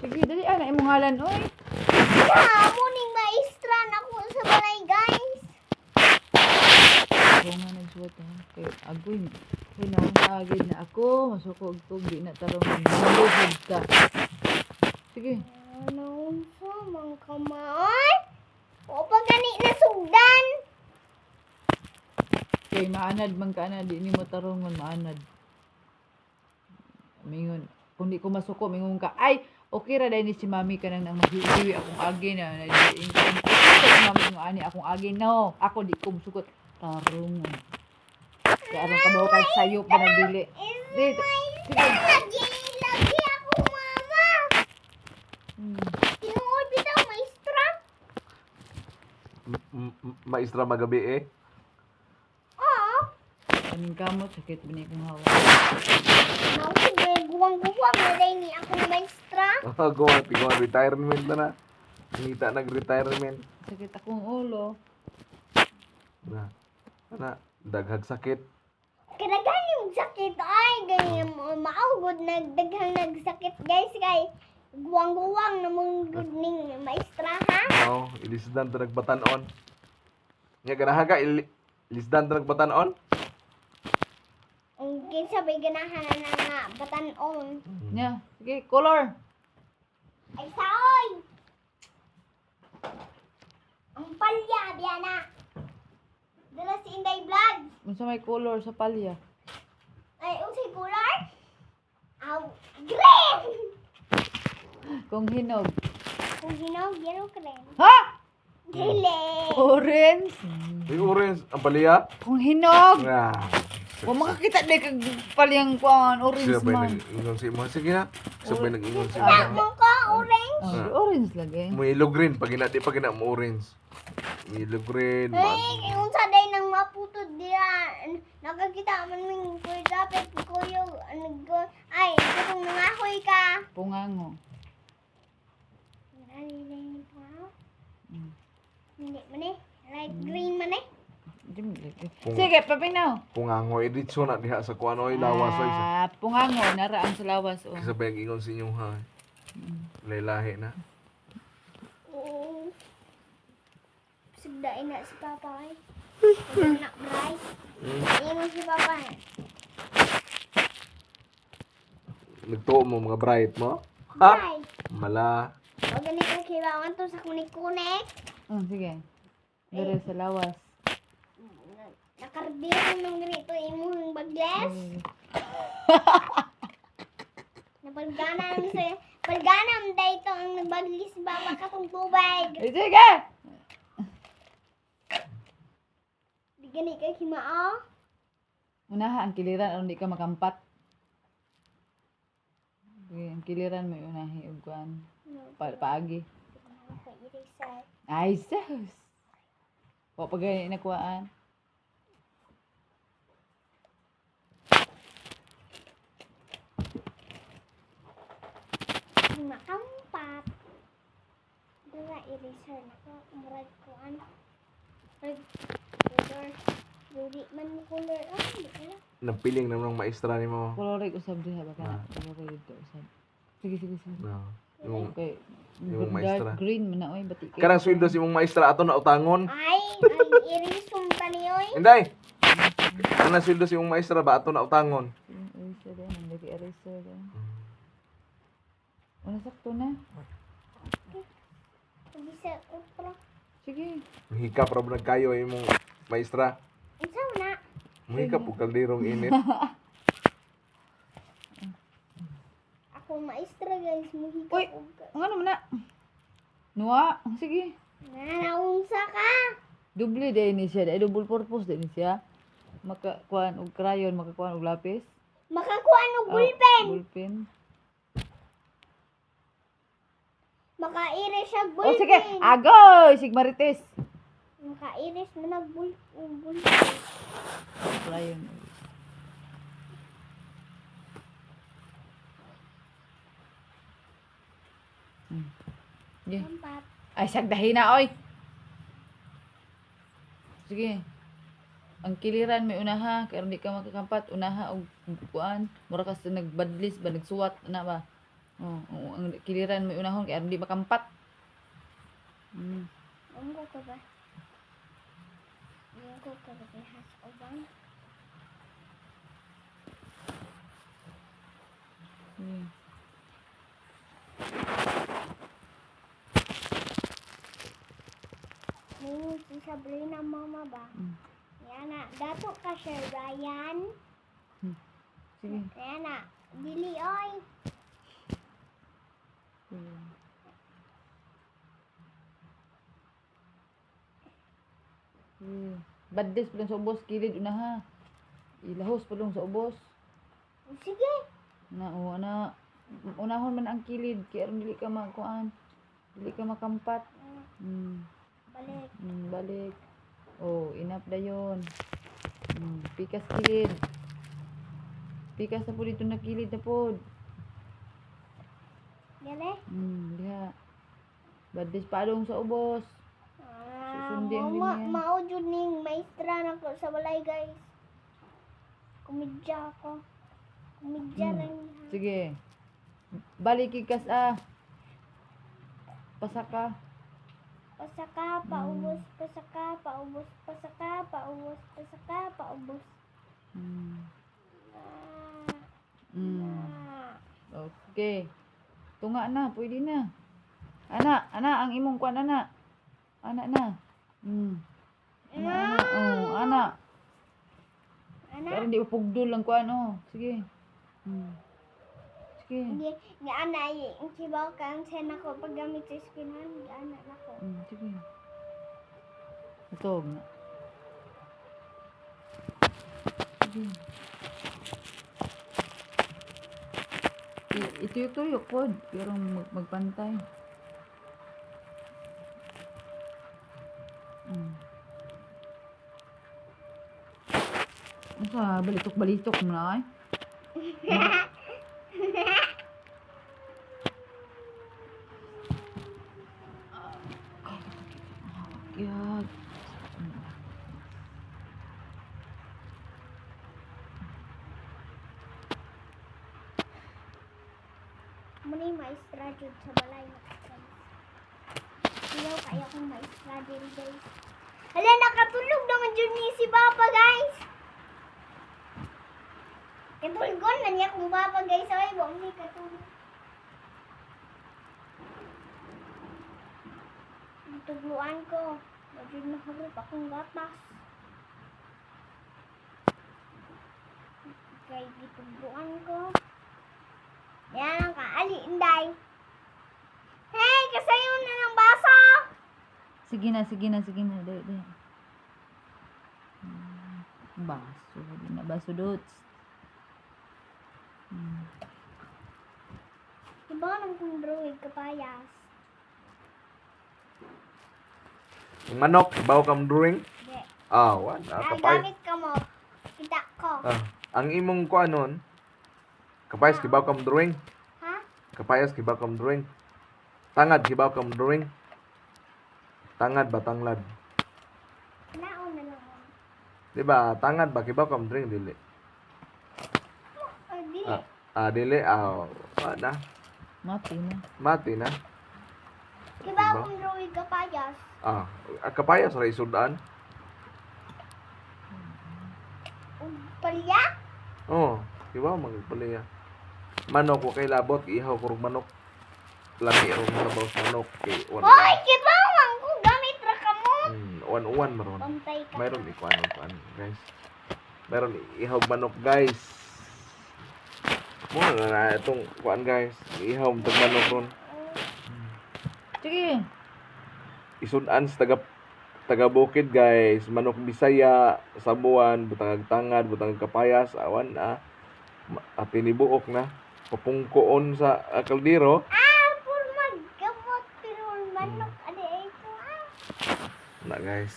Sige, dali ana imong ngalan oy. Ya, muning maestra na ako sa balay, guys. Ako nga nagsuwat ha. Kay agoy. Kay naunsa na ako, masuko og tug di na tarong maluhod ka. Sige. Ano sa mang kamaay? O pa gani na sugdan. Kay maanad man ka na di nimo tarongon maanad. Mingon, kung di ko masuko mingon ka, ay okay ra dai ni si mami kanang nang maghiwi akong agi na na di si mami nga ani akong agi no. Ako di ko musukot tarungon. Kay aron ka ba kay sayo pa nagdili. Di, sige. Lagi, lagi ako, mama. Tinuod bitaw maestra. Maestra magabi eh. Oo. Aning kamot sakit ba ni akong hawa. Mao sige, guwang-guwang na day ni akong maestra. Gawa, tigawa, retirement na na. Ngita nag-retirement. Sakit akong ulo. Na, ana, daghag sakit. Kadaghan yung sakit ay ganyan maugod nagdaghang nagsakit, guys, kay guwang-guwang namang gud ning maestra ha. No, ilisdan ta nagbatan-on. Nya ganahan ka ilisdan ta nagbatan-on? Ang kinsa bay ganahan na nga batan-on. Nya, sige, color. Ay saoy. Ang palya biya na. Dala si Inday Vlog. Unsa may color sa palya? Ay unsay color? Aw, green. Kung hinog. Kung hinog, yellow green. Ha? Dili. Orange. May orange ang paliya. Kung hinog. Ah. Wa makakita di kag palyang kuan orange Sabay man. nag-ingon si imo. Sige na. Sabay nag-ingon si Ah. imo. Mo ko orange. Oh, orange lagi. Mo yellow green pag ina di pag ina mo orange. Yellow green. Ay, unsa day nang maputod dira. Nakakita man ming kuy dapat kuyo nag ay katong nangahoy ka. Pungango. Ay, ay, ay, Hindi man eh. Light green man eh. Di mo lagi. Sige, papinaw. Pungango editso na diha sa kuan oy lawas oy. Ah, pungango naraan sa lawas oh. Sabay nag-ingon si inyong ha. Lahi na. Oo. Sugdain na si Papa ay. Anak bray. Ingon si Papa. Eh. Nagtuo mo mga bright mo. Ha? Bray. Mala. O gani ka kibawan to sa kunik-kunik. Oh, sige. Dire sa lawas. Nakardiro nung ganito imong bagles. Napalganam sa palganam dahito ang nagbaglis baba katong tubig. Eh, sige. Di gani ka himao. Unaha ang kiliran aron di ka makampat. Sige, ang kiliran may unahi og kuan. Pa paagi. Ako eraser. Ay, sus. Wa pa gani nakuhaan. Makampat. Dala eraser nako murag kuan. Murag color. Dili man mo color ah, di ka. Nagpiling naman ng maestra nimo. Kolore usab diha ba kana? Ah. Kolore dito usab. Sige, sige, sige. No. Yung Okay. Yung Dark maestra. green man na oy bati kay. kanang sweldo si imong maestra ato na utangon. Ay, ay eraser pa ni oy. Inday. Kanang sweldo si imong maestra ba ato na utangon? Eraser din, ang lagi eraser din. Una sakto na. Bisa utro. Sige. Hikap ra ba nagkayo imong maestra? Unsa na? Muhikap og kalderong init. Ako maestra guys, muhika Uy! og Ang ano man na? Nuwa, sige. Na naunsa ka? Doble din ni siya, dahil double purpose din siya. Makakuan og crayon, makakuan og lapis. Makakuha og Ah, ballpen. Ballpen. Maka-erase siya Oh, ballpen. sige. Agoy, sig Marites. Maka-erase mo nag ballpen. Crayon. Sige. Kampat. Ay, sagdahin na, oy. Sige. Ang kiliran may unaha, kaya di ka makakampat, unaha og kuan, mura ka sa nagbadlis ba nagsuwat na ba. Oh, oo, ang kiliran mo unahon kay aron di makampat. Unggo ko ba? Unggo ko ba diha sa uban? Sige. Ningon si Sabrina mama ba? Yana, dato ka Sir Ryan. Sige. Yana, dili oy. Sige. Sige. Badis pa lang sa ubos, kilid una ha. Ilahos pa lang sa ubos. Sige. Na, o, ana. Unahon man ang kilid, kay aron dili ka makuan. Dili ka makampat. Balik. Balik. Oh, enough dayon. Pikas kilid. Pikas na po dito na kilid na po. Dili? Diha. Badis padong sa ubos. Ah, Susundi ang mao linya. mao jud ning maestra na ko sa balay guys. Kumidya ako. Kumidya ra niya. Sige. Balik ikas ah. Pasaka. Pasaka, paubos, pasaka, paubos, pasaka, paubos, pasaka, paubos. Ah, ah. Okay. Tunga na, pwede na. Ana, ana ang imong kuan ana. Ana na. Ana, ana. Oh, ana. Ana, Pero hindi pugdol lang kuan oh. Sige. Sige. gi gi ana ang kibaw ka ang sen ako paggamit sa eskwelahan, gi ana nako. Sige. Ito na. Sige. Ituyok-tuyok pod pero magpantay. Asa balitok-balitok mo na ay. Yag. Muna yung maestra jud sa balay na guys. Siyaw kaya akong maestra din guys. Hala, nakatulog naman jud ni si Papa guys. Katulgon na niya kung Papa guys. Ay, wa mi katulog. Tugluan ko. Wajud na harap akong gatas. Kay gitugluan ko. Yan ang kaali, inday. Hey, kasayo na ng baso! Sige na, sige na, sige na. Dali, dali. Baso. Di na baso, dots. Diba nang kong drawing kapayas? Ang manok, ibaw kang drawing. Di. Ah, wan, ah, Ay, kapay. gamit ka mo. Kita ko. Ah, ang imong kuanon, kapayas kibaw kang drawing. Ha? Kapayas kibaw kang drawing. Tangad kibaw kang drawing. Tangad ba tanglad? Naon na lang. Di ba? Tangad ba kibaw kang drawing dili? Oh, dili. Ah, dili ah, wa na. Mati na. Mati na. Kibaw Diba? kong drawing kapayas. Ah, kapayas ra isudan. Ug palya? Oh, kibaw magpalaya. Manok wa kay labot, ihaw ko rog manok. Lami rog sabaw sa manok kay wan. Hoy, kibaw man ko gamit ra ka mo. Uwan-uwan maron. Pantay ka. Mayroon ikuan kuan guys. Mayroon ihaw manok guys. Mo na na itong kuan guys. Ihaw tag manok ron. Sige. Isudan sa taga bukid guys. Manok Bisaya, Sabuan, butangag tangad, butangag kapayas, awan ah. Tinibuok na. Papungkoon sa kaldero. Ah, pur maggamot pero manok adi ay ko ah. Na guys.